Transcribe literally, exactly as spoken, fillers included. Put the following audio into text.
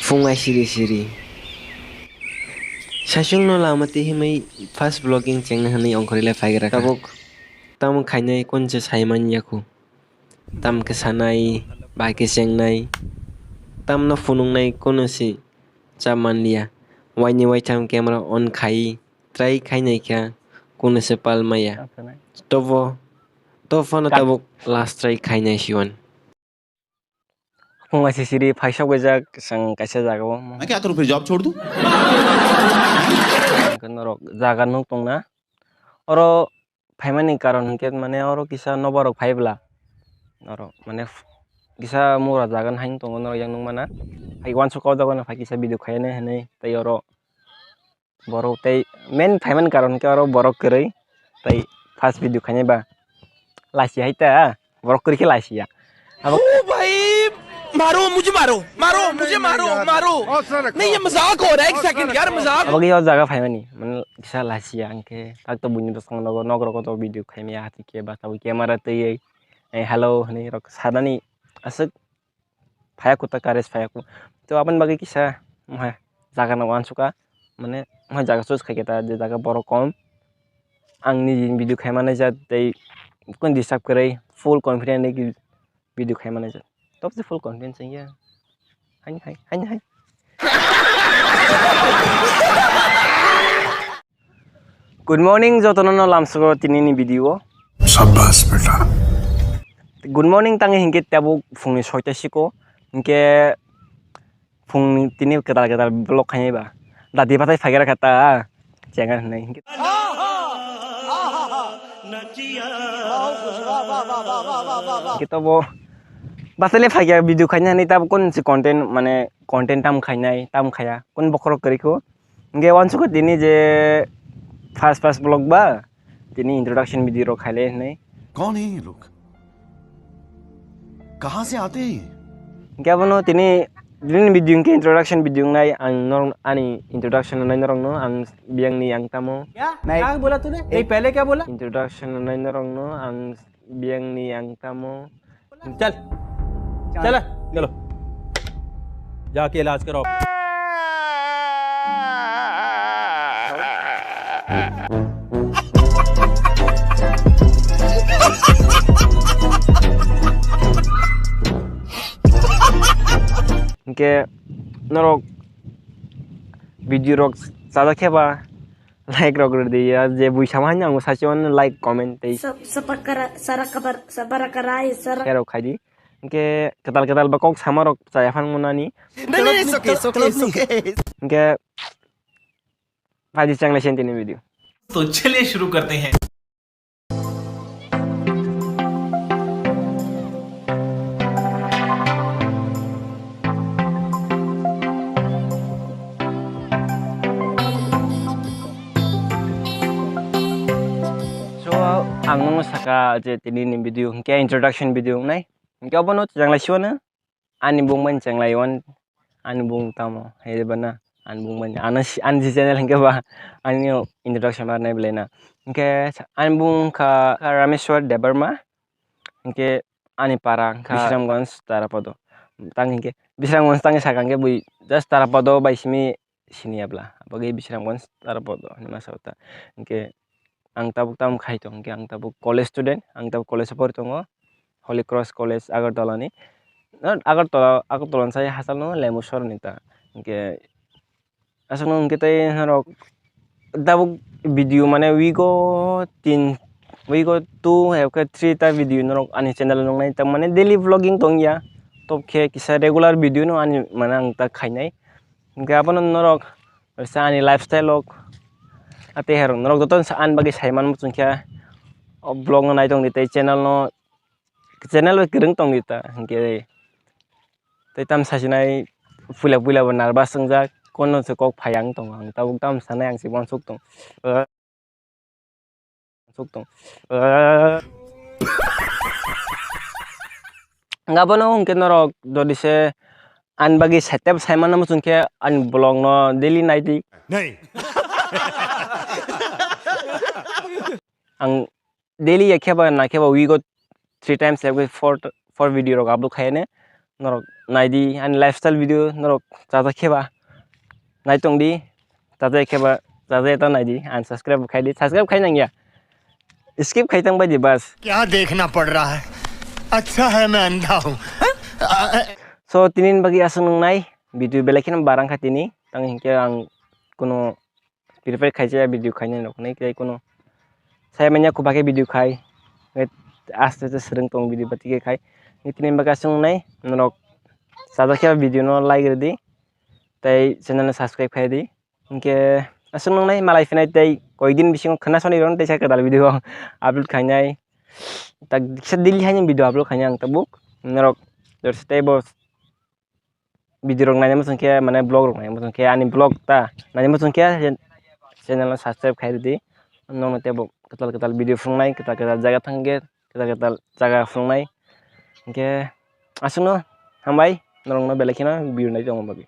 Phung ai siri siri. Saichung no lama twi himwi first vlogging chengna hwnwi ongkhorwi lai phaigra kha. Tabuk tamo khainai kunse sai man yakhu. Tam khe sanai, bai khe chengnai, tamno phunuknai kuno se chap man liya. Waini waitham camera on khai, try khainai kha, kuno se pal maya. Tobo, tobo phano tabuk last try khainai siwan. Phung ai sisiri phaisok wijak chwng kaisa jaga o. मैं क्या करूँ फिर, जॉब छोड़ दूँ? Norok jaga nuk tongna. Oro phaimani karon hinkhe mane oro kisa nobar rok phai bwla. Oro mane kisa mura jaga haino tongo norok yang nukmana. Hai uansuk o jaga no phai kisa video khainai hinwi tei oro. Borok tei main phaimani karon khe oro borok kwrwi tei first video khainai ba lachi hai ta borok kwrwi khe lachi ya. Abo ओ भाई, मारो, मुझे मारो, मारो, मुझे मारो, मारो। नहीं, ये मजाक हो रहा है, एक सेकंड यार, मजाक। Abo khe o jaga phaimani mane kisa lachi ya hwnkhe tak to buini bwskango nogo nok rogo to video khaimaya hati khe ba tabuk camera twiwi hello hinwi rok sanani aswk phaiyaku ta courage phaiyaku. To aboni bagwi kisa mohai jaga no uansukha, mane mohai jaga choose khaikhe ta je jaga borok kom. Ang niji video khaimani jat tei kun disturb kwrwi full confident ni video khaimani jat. Top se full confidence wngya. Haini hai, haini hai. Good morning, jotono no lamsogo tini ni video. Shabash beta. Good morning tangwi hinkhe tabuk phungni soita siko hinkhe phungni tini kwtal kwtal vlog khainai ba dati bathai phaigra kha ta chenga hinai hinkhe. Hinkhe tobo bathai le phaikha video khainai hinwi tabuk kon se content mane content tam khainai tam khaya kon bokhorok kwrwi kho. Hinkhe uansukha tini je first first vlog ba tini introduction video rok khaile hinwi. कौन है ये लोग? कहाँ से आते हैं ये? Hinkhe abono tini, tini video hinkhe introduction video wngnai ang norok ani introduction wngnai norokno ang biyangni ang tamo. क्या? नहीं। क्या बोला तूने? नहीं, पहले क्या बोला? Introduction wngnai norokno ang biyangni ang tamo. चल, चल, चलो, जाके इलाज कराओ। Hinkhe norok video rok chajak khe ba like rok rwdi ya, je bui sama hanya ang sachi mano like, comment tei Sab-, sabakara-, sarakabara-, sabarakarai, sara- share rok khai di. Hinkhe kwtal kwtal ba kok sama rok chaya phan mwnani. नहीं, नहीं, नहीं, it's okay, it's okay, it's okay. Hinkhe phaidi chang lai sentini video. तो चलिए शुरू करते हैं। So, ang nung saka je tini ni video, hinkhe introduction video wngnai. Hinkhe obono chang lai siwano. Ani bung bai cheng lai wan, ani bung tamo, hai bana, ani bung bai, ano si, ani si channel hinkhe ba, ani introduction ma nai belai na. Hinkhe ani bung kha, kha Rameshwar Debbarma, hinkhe ani para kha Bisramganj Tarapodo. Tang hinkhe Bisramganj tang saka hinkhe bui just Tarapodo bai simi sini ya bla. Abagwi Bisramganj Tarapodo hinwi masa ta. Hinkhe ang tabuk tamo khai tong, hinkhe ang tabuk college student, ang tabuk college o pori tongo, Holy Cross College Agartala ni. No, Agartala, Agartala ni sai hachal no Lembu sor ni ta. Hinkhe aswk no hinkhe tei norok tabuk video mane week o tin, week o two hai khe three ta video norok ani channel o nuknai, ta mane daily vlogging tong ya, tob khe kisa regular video no ani mane ang ta khainai. Hinkhe abono norok sa ani lifestyle rok, atei herok norok joto sa ani bagwi sai manmo chwngkhe o vlog no nai tongdi tei channel no, channel bai kwrwng tongdi ta hinkhe tei tam sasinai puila puila bo nervous wngjak, kono se kok phai ang tongo, ang tabuk tam sanai ang se uansuk tong. Suk tong. Nga bono hwnkhe norok jodi se ani bagwi setep sai mano muchung khe ani vlog no daily nai di. Nei. Ang daily ya khe ba na khe ba week o three times ya four, four video rok upload khai ne. norok naidi, ani lifestyle video norok chajak khe ba nai tongdi, chajak khe ba, chajak ta naidi, unsubscribe khai di, subscribe khai nangya, skip khai tang bai di bas. क्या देखना पड़ रहा है? अच्छा है मैं अंधा हूँ। So tini bagwi aswk nwngnai video belai kheno barang kha tini, tang hinkhe ang kuno prepare khaijak video khainai rok hinwi tei kuno sai manya khu bagwi video khai, aste aste swrwng tong video batike khai. Tini bagwi aswk nwngnai norok chajak khe video no like rwdi tei channel no subscribe khai di. Hinkhe aswk nwngnai malai phinai tei koidin bisingo khwna soni rw tei sa kwtal video upload khainai. Tak kisa daily haino video upload khainai ang tabuk. Norok jor se tei bo video rok naina muchung khe, mane vlog rok naina muchung khe, ani vlog ta naina muchung khe channel no subscribe khai rwdi. Nokno tei bo kwtal kwtal video phunuknai, kwtal kwtal jaga thang khe kwtal kwtal jaga phunuknai. Hinkhe aswkno hambai norokno belai kheno video nai tongma bagwi.